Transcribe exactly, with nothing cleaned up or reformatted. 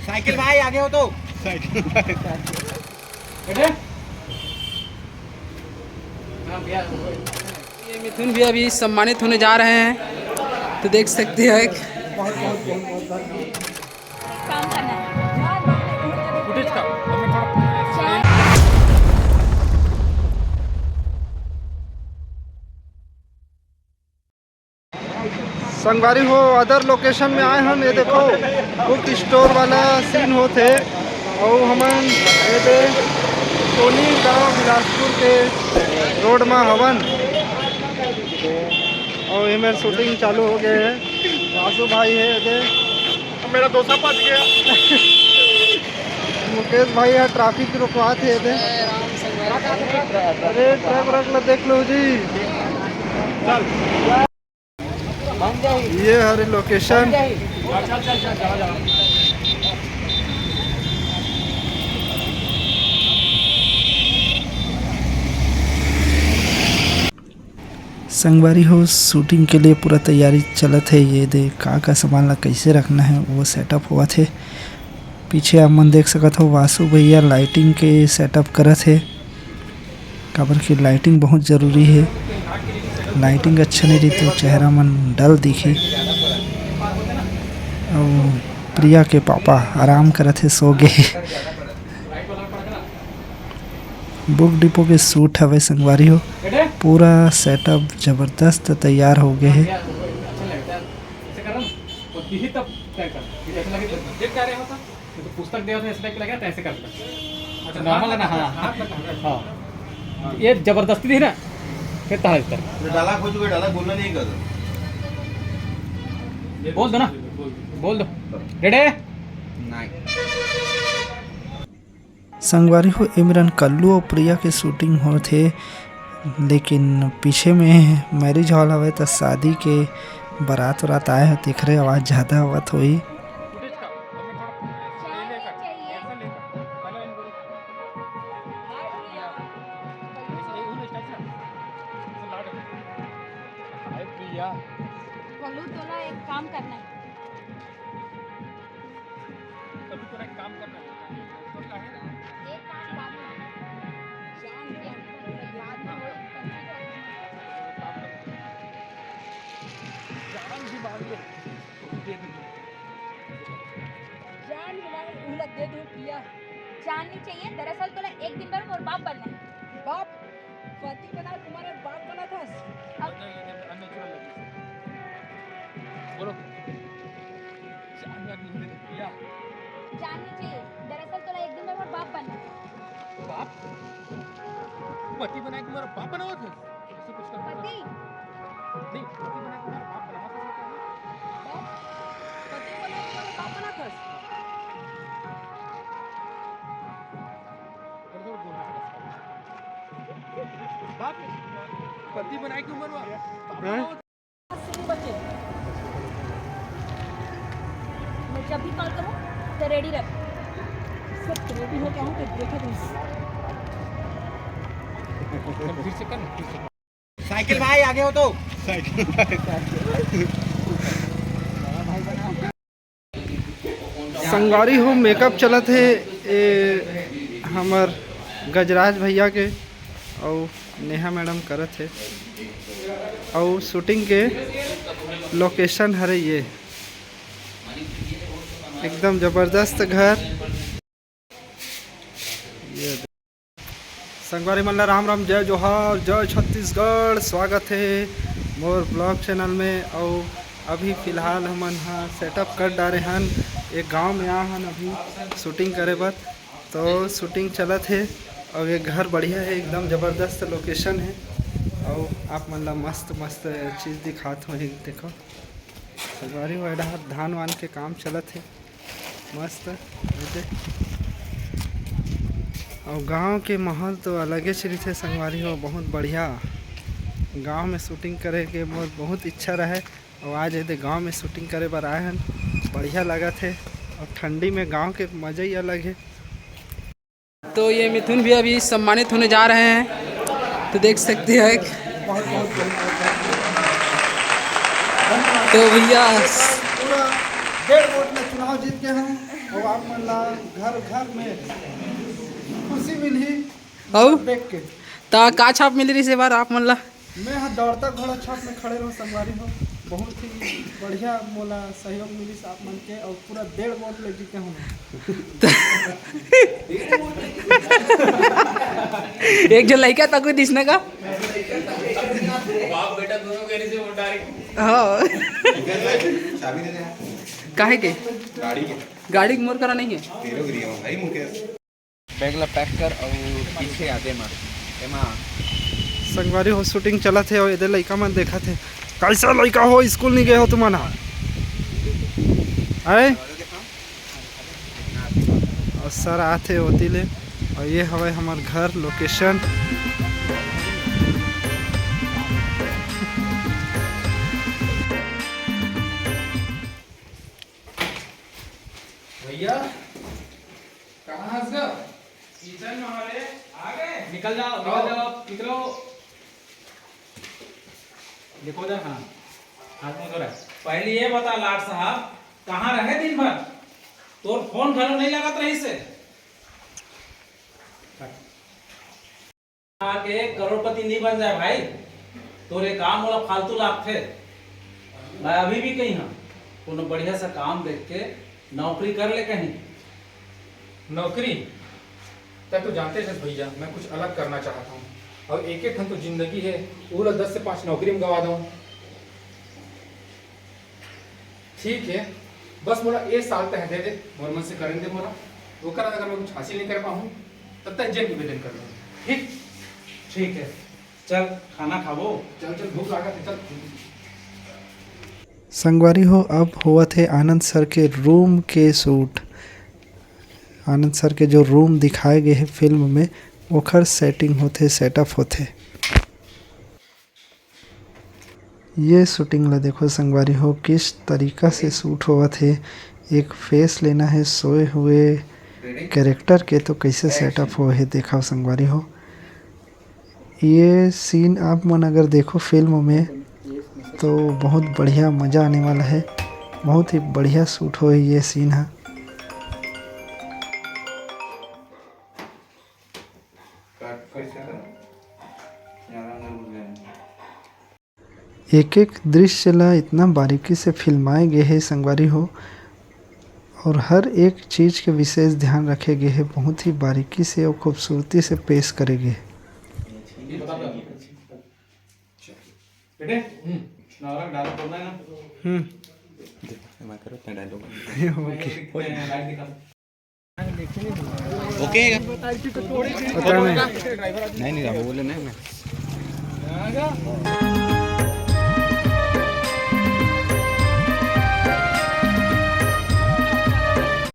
Cycle भाई आगे हो तो। साइकिल भाई। बैठे। हाँ भैया। ये मिथुन भी अभी सम्मानित होने जा रहे हैं, तो देख सकते हैं। काम करना है। फुटेज का, हमें थोड़ा संगवारी हो, अदर लोकेशन में आए हन। ये देखो, बुक स्टोर वाला सीन होथे। अउ हमन ये दे सोनी गांव बिलासपुर के रोड मा हवन। अउ एमेर शूटिंग चालू हो गए हे। वासु भाई हे ये दे। मेरा दोस्त फंस गया। मुकेश भाई ह ट्रैफिक रुकवात हे ये दे। अरे ट्रक व्रक ला देख लो जी। चल। ये हरे लोकेशन। संगवारी हो, शूटिंग के लिए पूरा तैयारी चलत हे। ये दे का का सामान ला कैसे रखना है, वो सेटअप होवत हे। पीछे आप मन देख सकत हो, वासु भैया लाइटिंग के सेटअप करत हे, काबर कि लाइटिंग बहुत जरूरी हे। लाइटिंग अच्छा नहीं रही तो चेहरा मन डल दिखी। अउ प्रिया के पापा आराम करत हे, सो गे। बुक डिपो के शूट हवे संगवारी हो, पूरा सेटअप जबरदस्त तैयार हो गए हे। अच्छा लगता है, ऐसे कर रहा हूँ, और यही तब तय कर, फिर ऐसे लगे, जब क्या रहे होता, तो पुस्तक दे होता, ऐसे टाइप का लगे, तो ऐसे कर देता। अच्छा, नॉर्मल है ना? हाँ, हाँ। ये जबरदस्ती थी ना, फिर ताला इधर। ये डाला खोज के डाला, बोलना नहीं कर। बोल दो ना, बोल दो। रेडी? नहीं। संगवारी हो, ए मेरन कल्लू अउ प्रिया के शूटिंग होत हे, लेकिन पीछे में मैरिज हॉल हवय, त शादी के बारात वारात आए हे, तेखरे आवाज ज्यादा आवत होही। कल्लू, तोला एक काम करना है। अभी तोला एक काम करना है। तो का है? एक काम बाद में। जान के बाद में हो, जान भी मांग ले, तो दे दे। जान भी मांग ले, उहला दे दे, पिया। जान नहीं चाहिए, दरअसल तोला एक दिन बर मोर बाप बनना है। बाप? पति बना तुम्हारे बाप बना था। अब अननेचुरल लगी। बोलो। जान, जान नहीं दे, पिया। जान नहीं चाहिए। दरअसल तोला एक दिन में मोर बाप बनना है। बाप? पति बनाए तुम्हारा बाप बनावा था? ऐसे कुछ कर पति? नहीं, पति बनाए तुम्हारा बाप बनावा था क्या? बाप? पति बनाए तुम्हारा बाप बना था? बाप, पति बनाए के उम्र में बाप हैं? बच्चे, मैं जब भी कॉल करूँ तो रेडी रह। सब रेडी हो जाऊँ तो देखो तुम। फिर से कर, फिर से कर। साइकिल भाई आगे हो तो। साइकिल भाई। संगवारी हो, मेकअप चलत हे ए हमर गजराज भैया के, अउ नेहा मैडम करत हे, अउ शूटिंग के लोकेशन हरे ये, एकदम जबरदस्त घर। ये संगवारी मन ला राम राम, जय जोहार, जय छत्तीसगढ़। स्वागत हे मोर ब्लॉग चैनल में। अउ अभी फिलहाल हमन ह सेटअप कर डारे हन, एक गांव में आ हन अभी शूटिंग करे बर। तो शूटिंग चलत हे अउ ये घर बढ़िया हे, एकदम जबरदस्त लोकेशन हे। अउ आप मन ला मस्त मस्त चीज दिखात होही, देखो संगवारी हो, ए डहर धान वान के काम चलत हे। मस्त रहिथे। अउ गांव के माहौल तो अलगे च रहिथे संगवारी हो, बहुत बढ़िया। गांव में शूटिंग करे के मोर बहुत इच्छा रहे, अउ आज एदे गांव में शूटिंग करे बर आए हन, बढ़िया लगत हे। अउ ठंडी में गांव के मजा ही अलग हे। तो ये मिथुन भी अभी सम्मानित होने जा रहे हैं, तो देख सकते हैं। तो भैया, पूरा डेढ़ वोट में चुनाव जीत के हम अउ आप मन ला घर घर में खुशी मिलही अउ देख के। त का छाप मिल रही से बार आप मन ला? मैं ह दौड़ता घोड़ा छाप में खड़े रहूं संगवारी हो। बहुत ही बढ़िया मोला सहयोग मिलिस आप मन के, अउ पूरा डेढ़ वोट ले जीते हूं। एक जो लइका तक दिसने का। बाप बेटा दोनों के नीचे वोट डाल। हाँ। चाबी दे दे। काहे के? गाड़ी के। गाड़ी मोर करा नहीं है। तेरे गिरी हो भाई मुकेश। बैग ला पैक कर अउ पीछे आ दे मा। एमा। संगवारी हो, शूटिंग चलत हे अउ एदे लइका मन देखत हे। कैसा लइका हो, स्कूल नहीं गए हो तुमन ह? आए? अउ सर आथे ओती ले। अउ ये हवय हमर घर लोकेशन। भैया, कहाँ हंस गया? किचन में हमारे आ गए। निकल जाओ, निकल आओ। जाओ, निकलो। देखो उधर, हाँ, हाथ मुंह धो रहा है। पहले ये बता लाट साहब, कहाँ रहे दिन भर? तोर फोन घलो नहीं लगत रही से। आके करोड़पति नहीं बन जाए भाई, तोरे काम मोला फालतू लागथे। मैं अभी भी कही हाँ, कोनो बढ़िया सा काम देख के नौकरी कर ले कहीं। नौकरी? तै तो जानते हस भैया, मैं कुछ अलग करना चाहता हूँ। और एक एक ठन तो जिंदगी है, वो ला दस से पाँच नौकरी में गवा दूँ। ठीक है, बस मोला ए साल तह दे दे, मोर मन से करन दे मोला। ओकर बाद अगर मैं कुछ हासिल नहीं कर पाऊँ, तब तक जेल निवेदन कर दूँ। ठीक? ठीक है, चल खाना खाबो। चल, चल, भूख लागत है, चल। संगवारी हो, अब होवत हे आनंद सर के रूम के शूट। आनंद सर के जो रूम दिखाए गए हे फिल्म में, ओखर सेटिंग होथे, सेटअप होथे। ये शूटिंग ला देखो संगवारी हो, किस तरीका से शूट होवत हे। एक फेस लेना है सोए हुए कैरेक्टर के, तो कैसे सेटअप हो हे देखो संगवारी हो। ये सीन आप मन अगर देखो फिल्म में, तो बहुत बढ़िया मज़ा आने वाला है। बहुत ही बढ़िया शूट हो ये सीन है। एक एक दृश्य ला इतना बारीकी से फिल्माए गए हे संगवारी हो, और हर एक चीज के विशेष ध्यान रखे गए हे, बहुत ही बारीकी से और खूबसूरती से पेश करे गए हे। बेटे, हम्म, नवरंग डायलॉग बोलना है ना? हम्म। मैं करो इतना डायलॉग। ओके। लाइट दिखा। ओके। पता नहीं। नहीं, नहीं, वो बोले नहीं, नहीं।